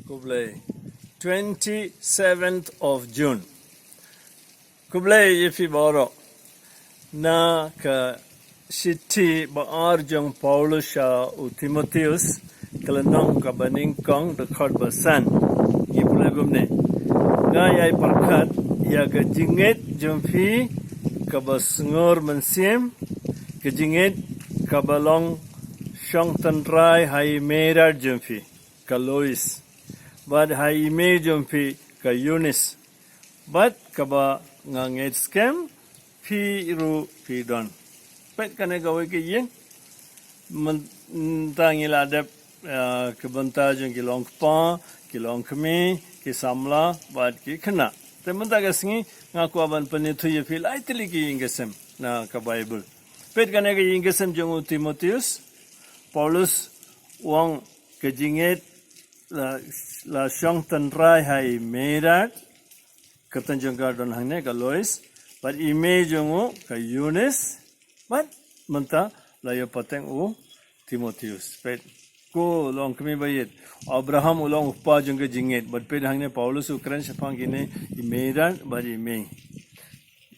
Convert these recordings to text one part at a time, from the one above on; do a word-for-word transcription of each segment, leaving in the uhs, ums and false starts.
Khublei. Twenty-seventh of June. Khublei ïa phi baroh. Na ka shithi ba ar jong Paulus sha u Timotheus, ka lynnong kaba nyngkong, dkhot ba san. Ngi pule kumne. Nga ïai pyrkhat ïa ka jingngeit jong phi kaba sngur mynsiem, ka jingngeit kaba long shong tynrai ha i mei rad jong phi, ka Lois, bad ha i mei jong phi, ka Yunis, bad kaba nga ngeit skhem phi ruh phi don. Peit kane kawei ka ïing. Mynta ngi la dep, eh, ka bynta jong ki longkpa, ki longkmie, ki samla bad ki khynnah. Te mynta ka sngi nga kwah ban pynithuh ïa phi lai tylli ki ïing ki sem na ka Baibl. Peit kane ka ïing ki sem jong u Timotheus. Paulus u ong ka jingngeit la, la shong tynrai ha i mei rad. Kyrteng jong ka don hangne, ka Lois. Bad i mei jong u, ka Yunis. Bad mynta la ïoh pateng u Timotheus. Peit, ko longkmie ba ïeit. Abraham u long u kpa jong ka jingngeit. Bad peit hangne Paulus u kren shaphang kine i mei rad bad i mei.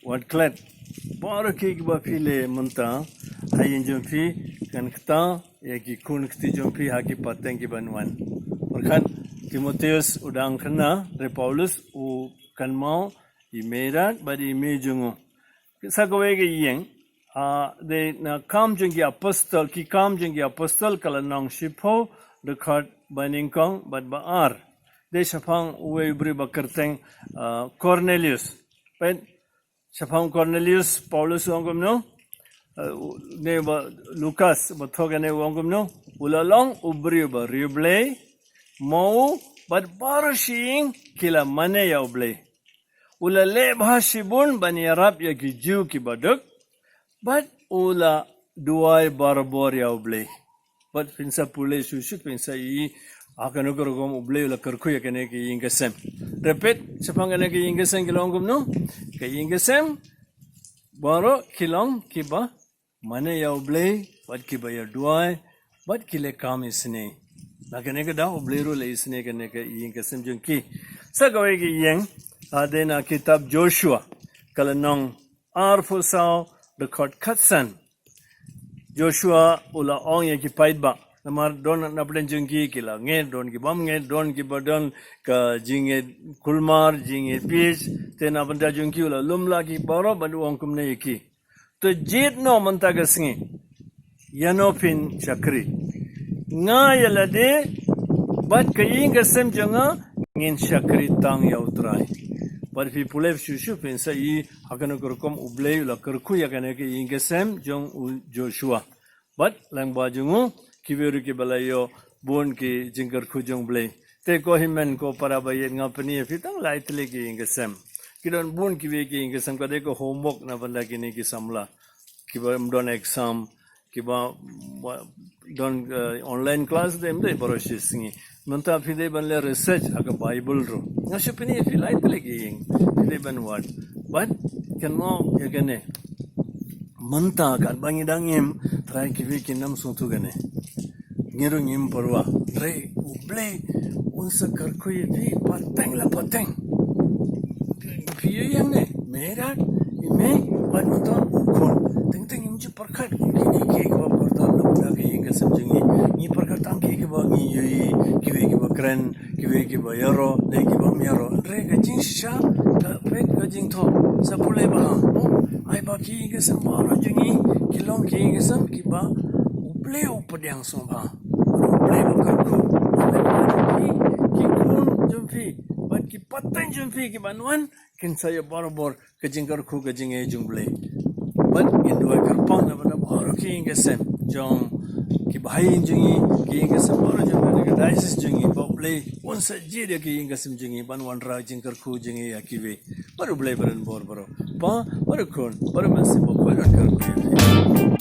Wat klet. Baroh ki kiba phi leh mynta ha ïing jong phi, kan kta ïa ki khun kti jong phi ha ki pateng kiban wan. Pyrkhat, Timotheus u dang khynnah, hynrei Paulus u kynmaw i mei rad bad i mei jong u. Sa kawei ka ïing, ah, dei na Kam jong ki Apostol, ki Kam jong ki Apostol, ka lynnong shiphew, dkhot ba nyngkong bad ba ar. Dei shaphang uwei u briew ba kyrteng, ah, Cornelius. Peit, shaphang Cornelius, Paulus u ong kumno? Eh, u, ne ba Lukas, ba thoh kane u ong kumno? U la long u briew ba riewblei, mo u, bad baroh shi ïing ki la mane ïa u Blei. U la leh bha shibun ban ïarap ïa ki Jiw kiba duk, bad u la duwai barabor ïa u Blei. Bad phin sa pule shuh shuh, phin sa i, ha kano ka rukom u Blei u la kyrkhu ïa kane ka ïing ka sem. Te peit, shaphang kane ka ïing ka sem ki la ong kumno? Ka ïing ka sem baroh ki long kiba mane ïa u Blei, bad kiba ïa duwai, bad ki leh kam isynei. Na kane ka daw u Blei ruh u la isynei kane ka ïing ka sem jong ki. Sa kawei ka ïing, ah, dei na kitab Joshua, ka lynnong arphew saw, dkhot khatsan. Joshua u la ong ïa ki paidbah. Namar don na pdeng jong ki ki la ngeit, don ki bym ngeit, don kiba don ka jingngeit kulmar, jingngeit bieit. Te na bynta jong ki u la lum la ki baroh bad u ong kumne ïa ki. To jied noh mynta ka sngi. Ïa no phin shakri. Nga ïa lade bad ka ïing ka sem jong nga ngin shakri tang ïa u Trai. Bad phi pule shuh shuh phin sa i ha kano ka rukom u Blei u la kyrkhu ïa kane ka ïing ka sem jong u Joshua. Bad lyngba jong u, kiwei ruh kiba la ïoh bun ki jingkyrkhu jong u Blei. Te ko hynmen ko para ba ïeit, nga pyni ïa phi tang lai tylli ki ïing ki sem. Ki don bun kiwei ki ïing ki sem, ka dei ka homework na bynta kine ki samla. Kiba ym don exam, kiba, ba, don, eh, online class, dei ym dei baroh shi sngi. Mynta phi dei ban leh research ha ka Baibl ruh. Nga shu pyni ïa phi lai tylli ki ïing phi dei ban wad. Bad kynmaw ïa kane. Mynta katba ngi dang im, trai kiwei kin ym sngewthuh kane. Ngi ruh ngim pyrwa. Trai u Blei un sa kyrkhu ïa phi pateng la pateng. Phi ïohi hangne, mei rad, i mei, bad mynta u khun. Teng teng ngim ju pyrkhat kum kine kiei kiba pyrta na bynta ka ïing ka sem jong ngi. Ngi pyrkhat tang kiei kiba ngi ïohi, kiwei kiba kren, kiwei kiba ïaroh, ne kiba ym ïaroh. Hynrei ka jingshisha, ka peit ka jingthoh. Sa pule bha, mo? Ai ba ki ïing ki sem baroh jong ngi ki long ki ïing ki sem kiba U Blei u pdiang sngewbha. U Blei u kyrkhu. Ki, ki khun jong phi bad ki pateng jong phi kiban wan kin sa ïoh barabor ka jingkyrkhu ka jingïeit jong U Blei. Bad ngin duwai kyrpang na bynta baroh ki ïing ki sem jong ki bahaïing jong ngi, ki ïing ki sem baroh jong ka diocese jong ngi, ba U Blei un sa jied ïa ki ïing ki sem jong ngi ban wanrah jingkyrkhu jong ngi ïa kiwei. Bad U Blei un bor baroh. Pa, bad U Khun, bad U Mynsiem Bakhuid un kyrkhu ïa phi.